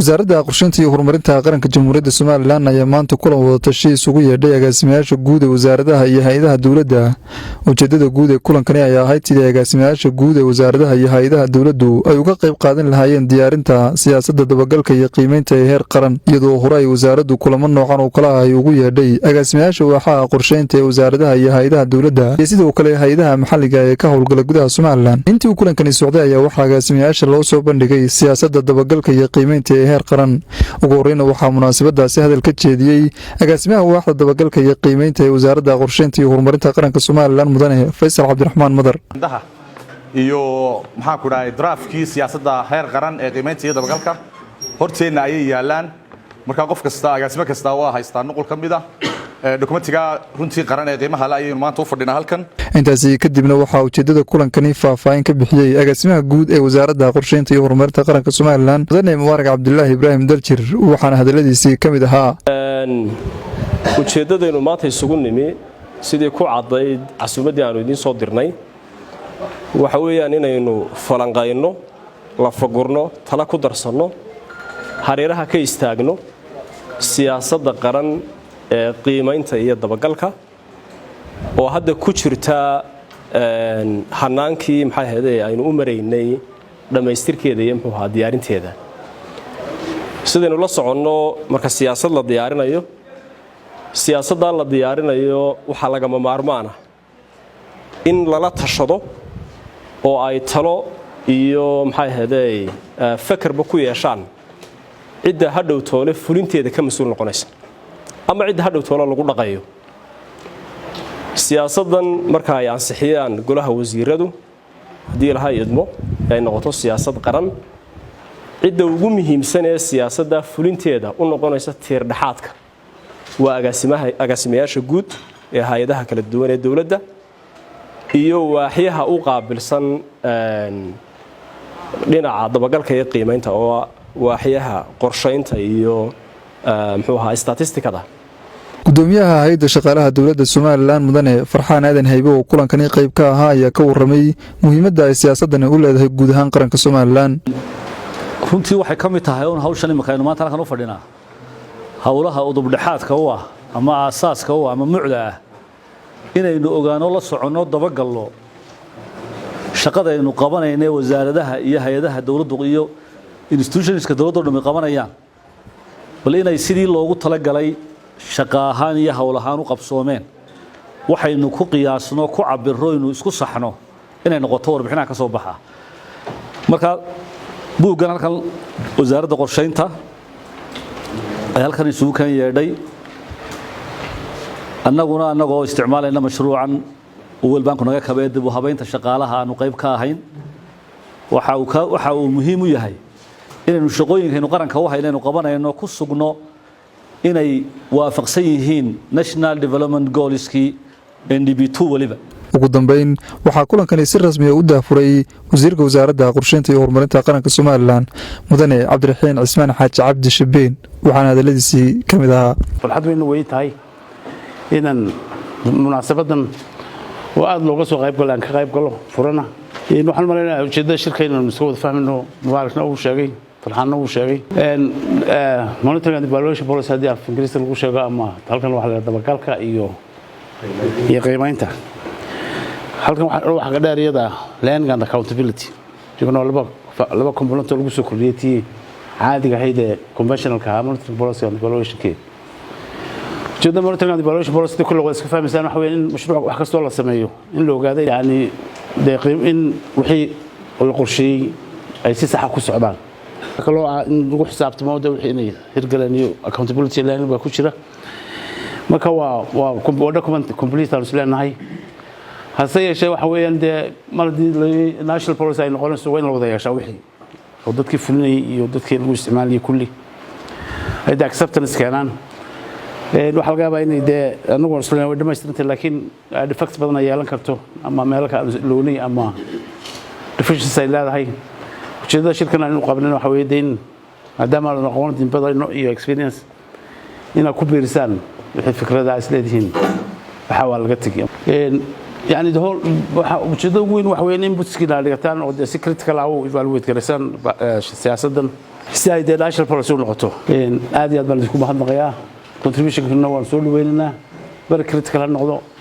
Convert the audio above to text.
Wasaaradda Qorsheynta iyo Horumarinta Qaranka Jamhuuriyadda Somaliland ayaa maanta kulan wadatashi isugu yeedhay agaasimayaasha guud ee wasaaradaha iyo hay-adaha dowladda. Ujeedada guud ee kulankani ayaa ahayd sidii agaasimayaasha guud ee wasaaradaha iyo hay-adaha dowladdu ay uga qayb qaadan lahaayeen diyaarinta siyaasadda dabagalka iyo qiimeynta ee heer qaran, iyadoo hore ay wasaaraddu kulamo noocan oo kale ah ay ugu yeedhay agaasimayaasha waaxaha qorsheynta ee wasaaradaha iyo hay-adaha dowladda iyo sidoo kale hay-adaha maxalliga ee ka howlgala gudaha Somaliland. Intii uu kulankani socday ayaa waxaa agaasimayaasha loo soo bandhigay siyaasadda dabagalka iyo qiimeynta ee heer qaran. Ugu horeyna waxaa munaasabadaasi hadal ka jeediyey agaasimaha waaxda dabagalka iyo qiimeynta ee Wasaaradda Qorsheynta iyo Horumarinta Qaranka Somaliland, mudane Faysal Cabdiraxmaan Madar. Iyo maxaan ku dhahay, draftkii siyaasadda heer qaran ee qiimeynta iyo dabagalka horteenna ayay yaalaan. Marka qof kasta, agaasimo kasta waa haystaa nuqul ka mid ah dokumentiga runtii qaran ee qiimaha le ayaynu maanta u fadhinaa halkan. Intaasi kadibna waxaa ujeedada kulankani faahfaahin ka bixiyey agaasimaha guud ee Wasaaradda Qorsheynta iyo Horumarinta Qaranka Somaliland, mudane Mubaarak Cabdilaahi Ibraahim Daljir, waxaana hadaladiisii ka mid ahaa: Ujeeddadaynu maanta isugu nimi, sidii ku caddayd casuumaddii aanu idiin soo dirnay, waxa weeyaan inaynu falanqayno, lafagurno, tala ku darsanno, hareeraha ka istaagno siyaasadda qaran ee qiimaynta iyo dabagalka oo hadda ku jirta hanaankii, maxay ahayde, aynu u maraynay dhammaystirkeeda iyo, muxuu ahaa, diyaarinteeda. Sidaynu la soconno, marka siyaasad la diyaarinayo, siyaasaddaa la diyaarinayo waxaa lagama maarmaan ah in lala tashado oo ay talo iyo, maxay ahayde, fekerba ku yeeshaan cidda hadhow toole fulinteeda ka mas-uul noqonaysa ama cidda hadhow toole lagu dhaqayo. Siyaasaddan marka ay ansixiyaan golaha wasiiradu, haddii Ilahay idmo, ay noqoto siyaasad qaran, cidda ugu muhiimsan ee siyaasadda fulinteeda u noqonaysa tiirdhexaadka waa agaasimayaasha guud ee hay-adaha kala duwan ee dowladda iyo waaxyaha u qaabilsan dhinaca dabagalka iyo qiimaynta, oo waaxyaha qorshaynta iyo, muxuu ahaa, statistikada. Gudoomiyaha hay-adda shaqaalaha dowladda Somaliland, mudane Farxaan Aadan Haybe, oo kulankani qayb ka ahaa, ayaa ka warramay muhiimadda ay siyaasadani u leedahay guud ahaan qaranka Somaliland. Runtii waxay ka mid tahay un hawshan imika aynu maanta halkan u fadhinaa howlaha udubdhexaadka u ah ama aasaaska u ah ama mucda ah inaynu ogaano, la soconno, dabagallo shaqadaynu qabanayna, wasaaradaha iyo hay-adaha dowladdu iyo institutionska dowladdo dhami qabanayaan, bal inay sidii loogu talagalay shaqo ahaan iyo howl ahaan u qabsoomeen. Waxaynu ku qiyaasno, ku cabirro, aynu isku saxno inay noqoto warbixinaha ka soo baxa. Marka buuggan halkan Wasaaradda Qorshaynta ay halkan isugu kan yeedhay, annaguna annagoo isticmaalayna mashruucan World Banku naga kabee dib u habaynta shaqaalaha aanu qayb ka ahayn, waxa uu muhiim u yahay inaynu shaqooyinkaynu qaranka u haynaynu qabanayno ku sugno inay waafaqsan yihiin National Development Goalskii NDP 2 weliba. Ugu dambeyn waxaa kulankani si rasmiya u daahfuray wasiirka Wasaaradda Qorsheynta iyo Horumarinta Qaranka Somaliland, mudane Cabdiraxiin Cismaan Xaaji Cabdi Shabeen, waxaana hadaladiisii ka mid ahaa: Farxad weyna wey tahay inaan munaasabadan oo aada looga soo qayb galo aan ka qayb galo furana. Waxaan malaynayaa ujeeddada shirka inaynu iska wada fahmayno. Mubaarakna uu sheegay, Farxaanna uu sheegay. Monitoring and evaluation policy, haddii af Ingiriiska lagu sheego, ama halkan waxa la dabagalka iyo qiimaynta. Halkan waxaa ka dheer iyada learning and accountability, iyaguna laba component oo lagu soo kordhiyey tii caadiga ahayd ee conventionalka ahaa monitoring policy and evaluationkeeda. Ujeedada monitoring and evaluation policy kulle waa iska fahmaysaan. Waxa weeye in mashruuc wax kastoo la sameeyo in la ogaado, yani dee, in wixii la qorsheeyey ay si saxa ku socdaan, kaloo ah in lagu xisaabtamo de wixii inay hirgaleen, iyo accountability learning baa ku jira. Marka waa document complete aan is leenahay. Hase yeeshee waxa weeyaan dee mar haddii national policy ay noqonayso, waa in la wada yeeshaa wixii oo dadkii fulinayay iyo dadkii lagu isticmaalayay kulli ay de acceptance keenaan. Waxaa laga yaabaa inay dee anagu isla way dhamaystirantay, laakiin defect badan ay yeelan karto ama meelo ka loonay ama deficiency ay leedahay. Ujeedada shirkan aynu qabnin waxa weeye de in maadaama aanu aqoon dimbadayno iyo experience inaad ku biirisaan wixii fikrada is leedihiin waxa waa laga tegi. Yani the whole waxa ujeedada ugu weyn waxa weeye in inputskiina dhigataan oo dee si critical ah u evaluate garaysaan siyaasaddan. Si ay dee national policy u noqoto. Aad iyo aad baan idinku mahadnaqayaa. Contributionkana waan soo dhaweynaynaa, very critical ha noqdo.